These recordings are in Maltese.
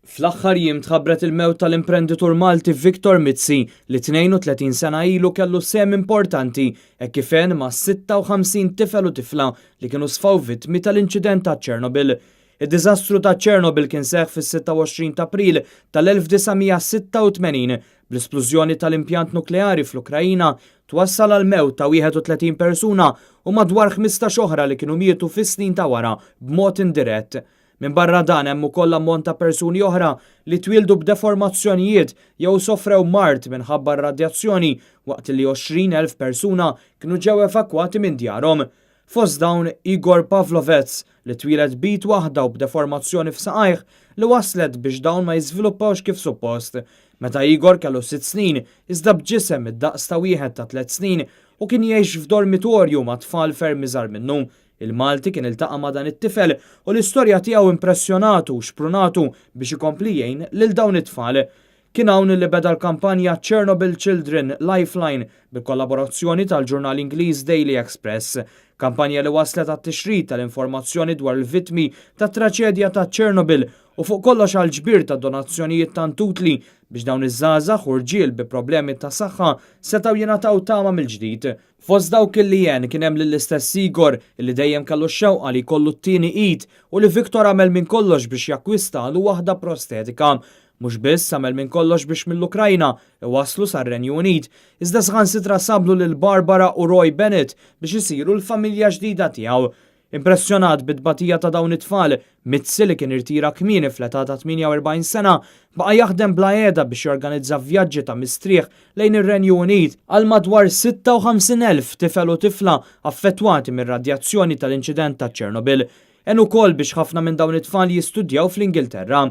Fl-aħħar jiem tħabbret il-mewt tal-imprenditur Malti Victor Mizzi li 32 sena ilu kellu sehem importanti hekk kif għen ma' 56 tifel u tifla li kienu sfaw vittmi tal-inċident ta' Chernobyl. Id-diżastru ta' Chernobyl kien seħħ fis-26 ta' April tal-1986 bl-isplużjoni tal-impjant nukleari fl-Ukrajina twassal għal mewt ta' 31 persuna u madwar 15 oħra li kienu mietu fis-snin ta' wara b'mod indirett. Minbarra dan hemm ukoll ammont ta' persuni oħra li twieldu b'deformazzjonijiet jew sofrew mard minħabba r-radjazzjoni waqt li 20,000 persuna kienu ġew evakwati minn djarhom. Fost dawn Igor Pavlovets li twieled b'id waħda u b'deformazzjoni f'saqajh li waslet biex dawn ma jiżviluppawx kif suppost. Meta Igor kellu 6 snin iżda b'ġisem id-daqs ta' wieħed ta' 3 snin u kien jgħix f'dormitorju ma' tfal ferm iżgħar minnu. Il-Malti kien iltaqa' ma' dan it-tifel u l-istorja tiegħu impressjonatu u xprunatu biex ikompli jgħin lil dawn it-tfal. Kien hawn li beda l-kampanja Chernobyl Children Lifeline bil-kollaborazzjoni tal-ġurnal Ingliż Daily Express. Kampanja li waslet għat-tixrid tal-informazzjoni dwar il-vittmi ta' traċedja ta' Chernobyl u fuq kollox għal ġbir ta' donazzjonijiet tant utli biex dawn iż-żgħażagħ u rġiel bi problemi ta' saħħa setgħu jingħataw tama mill-ġdid. Fost dawk li għen kien hemm lill-istess Igor li dejjem kellu xewqa li jkollu t-tieni id u li Victor għamel minn kollox biex jakkwistalu waħda prostetika. Mhux biss għamel minn kollox biex mill-Ukrajna iwaslu sar-Renju Unit, iżda saħansitra sablu lil Barbara u Roy Bennett biex isiru l-familja ġdida tiegħu. Impressjonat bit-tbatija ta' dawn it-tfal, Mizzi li kien irtira kmieni fl-età ta' 48 sena, baqa' jaħdem bla heda biex jorganizza vjaġġi ta' mistrieħ lejn ir-Renju Unit għal madwar 56,000 tifel u tifla affettwati mir-radjazzjoni tal-inċident ta' Chernobyl. Għen ukoll biex ħafna minn dawn it-tfal jistudjaw fl-Ingilterra.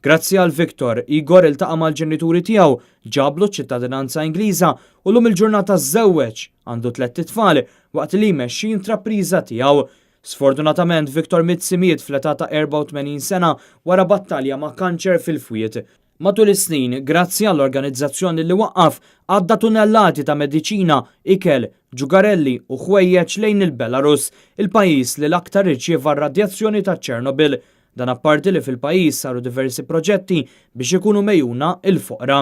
Grazzi għal Victor, Igor iltaqa' mal-ġenituri tiegħu, ġablu ċittadinanza Ingliża u llum il-ġurnata żżewweġ, għandu tlett itfal waqt li jmexxi intrapriża tiegħu. Sfortunatament Victor Mizzi miet fl-età ta' 84 sena wara battalja ma' kanċer fil-fwied. Matul is-snin, grazzi għall-organizzazzjoni li waqqaf, għadda tunnellati ta' mediċina, ikel, ġugarelli u ħwejjeġ lejn il-Belarus, il-pajjiż li l-aktar irċieva r-radjazzjoni ta' Chernobyl. Dan apparti li fil-pajjiż saru diversi proġetti biex ikunu megħjuna il-foqra.